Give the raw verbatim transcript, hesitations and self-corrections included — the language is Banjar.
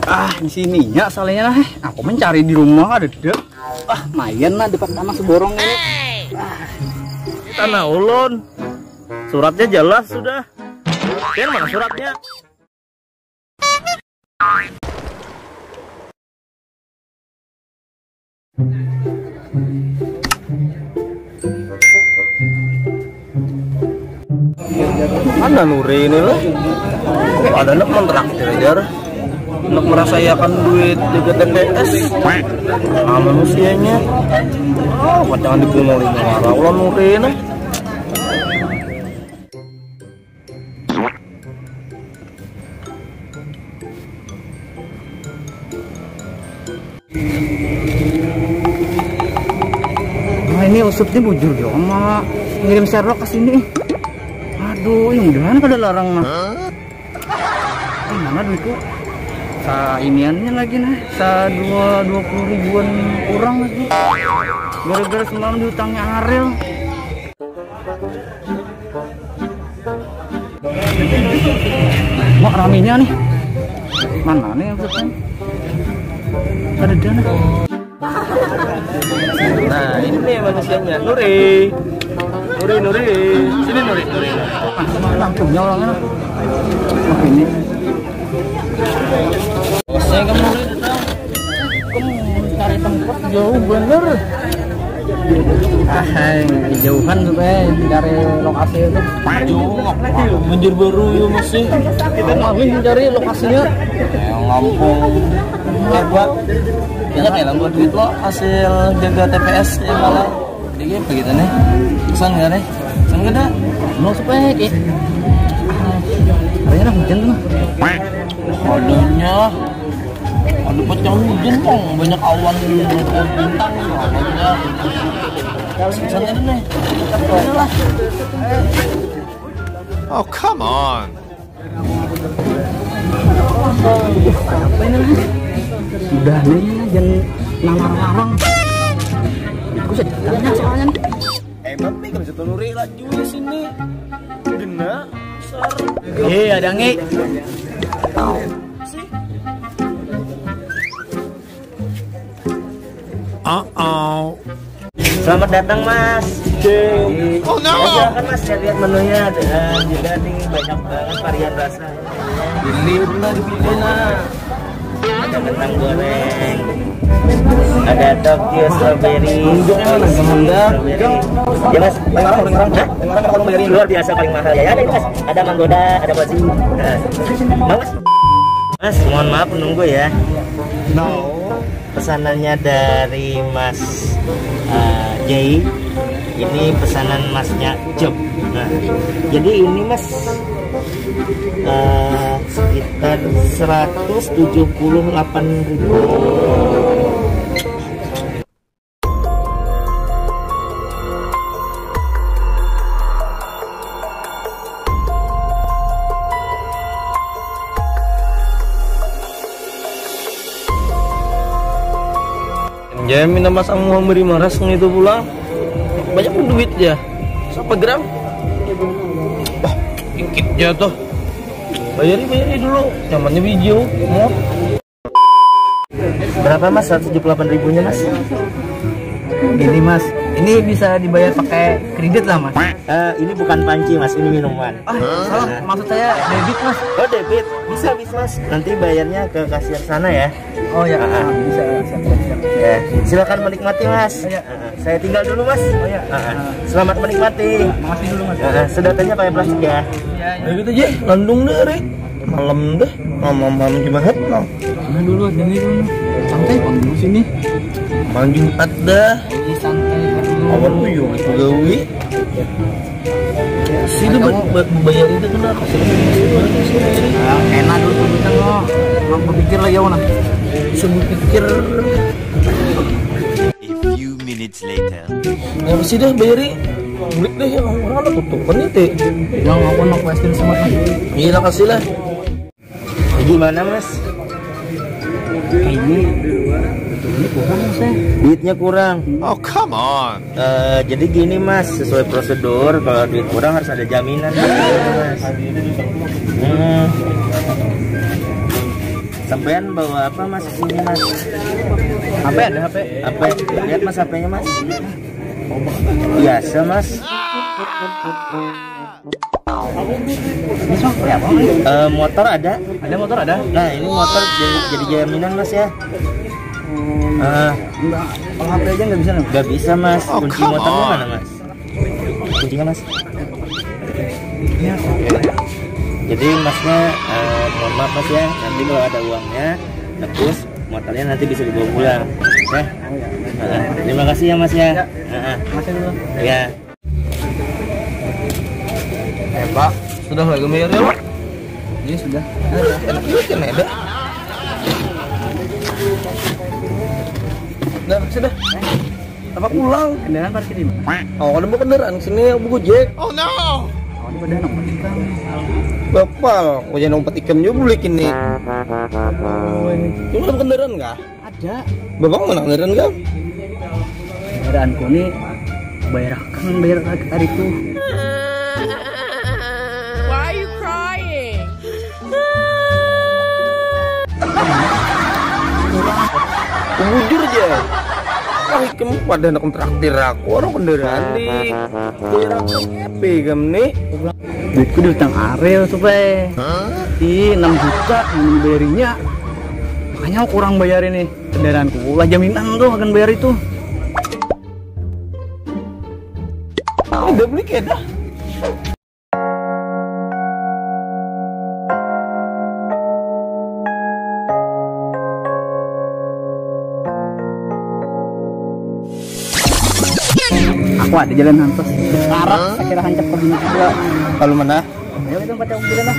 Ah, di sini ya salahnya lah. Eh. Aku mencari di rumah ada deh. Ah, mayan lah dapat tanah seborong ini. Tanah ulun. Suratnya jelas sudah. Yang mana suratnya? Mana Nuri ini loh? Ada nak mentraktir jar. Nak merasakan duit juga T P S. Nah, manusianya. Oh, jangan dipunguli marah ulah Nuri ini. Nah, ini usupnya bujur ya sama ngirim serok ke sini. Aduh, yang di mana kada larang nah. Di mana duitku? Sa iniannya lagi nah, sa dua dua puluh ribuan kurang lagi. Gara-gara semalam diutangnya Ariel. Mak raminya nih. Mana nih yang ada dana? Nah, ini nih manusianya. Nuri. Nuri, Nuri. Sini Nuri, Nuri. Langsungnya orangnya. Wah, ini. Saya kamu Kamu cari tempat jauh bener. Ah, jauhan supaya cari lokasi itu. Jauh, Banjarbaru ya masih. Kita mau mencari lokasinya. Yang ngampung. Apa? Banyak ya lah buat duit lo hasil jaga T P S ya malah. Jadi kayak begitu nih. Pesan gak nih? Pesan gak dah? Mau supaya kayak. Kayaknya hujan tuh. Adanya Ada pecah hujan bang, banyak awan bintang. Santai deh. Oh come on. Apa ini lah? Udah nih, jangan nalar-larang. Aku sedih soalnya. Emang nih kalau satu luri laju di sini. Kena. Iya, ada ngi. Uh oh. Selamat datang Mas. Oh no. Ya, silakan Mas lihat menunya dan juga nih banyak banget varian rasa. Ini udah di nah. Ada kentang goreng. Ada Tokyo strawberry. Tunjuknya mana? Strawberry. Ya Mas, paling mahal, paling mahal. Hah? Paling mahal kalau bayar ini. Luar biasa paling mahal ya. Ya ada ini Mas. Ada manggoda, ada baju. Nah. Mau Mas? Mas, mohon maaf menunggu ya. No. Pesanannya dari Mas uh, Jay. Ini pesanan Masnya Job. Nah, jadi ini Mas uh, sekitar seratus tujuh puluh delapan ribu. Jangan minta mas amu memberi maras itu pulang. Banyak pun duit ya. Siapa gram? Bah, dikit jatuh. Bayari bayari dulu. Nyamannya video. Mau? Berapa mas? Seratus tujuh puluh delapan ribunya mas. Gini mas, ini bisa dibayar pakai kredit lah mas. Uh, ini bukan panci mas, ini minuman. Ah, salah. Maksud saya debit mas. Oh debit, bisa bisa mas. Nanti bayarnya ke kasir sana ya. Oh ya, uh, bisa, bisa, bisa. Ya, silakan menikmati mas. Oh, ya. Uh, saya tinggal dulu mas. Oh ya. Uh, selamat menikmati. Makasih dulu mas. Uh, sedotannya pakai plastik ya. Ya, ya. Udah gitu aja, landung deh, Rik. Malam deh, malam malam Jumat no. Nah dulu ini dulu. Santai bang dulu sini. Malam Jumat dah. Ini santai bang dulu. Awan tuh yo itu gawi. Sini bayar itu kena kasih. Nah, enak dulu kita no. Belum berpikir lagi awan. Bisa berpikir. A few minutes later. Ya mesti deh bayari. Bulik deh ya orang ada tutup kan itu. Yang aku nak question sama kan. Iya kasih lah. Gimana mas? Ini ini kurang mas ya. Duitnya kurang. Oh come on. Uh, jadi gini mas, sesuai prosedur kalau duit kurang harus ada jaminan mas. Hmm. Sampean bawa apa, Mas, ke sini, Mas? H P ada, H P. Apa? Lihat, Mas, H P-nya, Mas. Biasa, Mas. Ini, Mas, pakai apa, Mas? Eh, motor ada? Ada motor, ada. Nah, ini motor jadi, jadi jaminan, Mas, ya. Ah, enggak, kalau H P aja nggak bisa, Mas. Nggak bisa, Mas. Oh, kunci motornya mana, Mas? Kuncinya, Mas. Ini apa? Jadi, Masnya, eh, mohon maaf, Mas, ya. Nanti kalau ada uangnya, terus motornya nanti bisa dibawa pulang. Ya. Oh, ya. Heeh. Terima kasih ya, Mas, ya. Ya. Heeh. Masih dulu. Ya. Eh, Pak, sudah lagi bayar ya, Pak? Ini sudah. Enak juga kan, ada. Dah, sudah. Apa pulang? Kendaraan parkir di mana? Oh, ada mau kendaraan sini, aku Gojek. Oh, no. Oh, ini pada nomor kita. Bapak, aku jadi nomor ikam juga beli kini. Cuma ada kendaraan kah? Ada. Bapak mana kendaraan kah? Kendaraanku ni bayar akan bayar hari itu. Why are you crying? Bujur aja. Wah, ikam pada nak traktir aku, orang kendaraan di daerah P P kam nih. Duitku diutang Ariel tuh, Pe. Di enam juta yang dibayarinya. Makanya aku kurang bayar ini. Kendaraanku lah jaminan tuh akan bayar itu. Udah beli keda. Aku ada jalan hantos. Arah, saya kira hancap pergi juga. Kalau mana? Ayo kita empat jam jalan lah.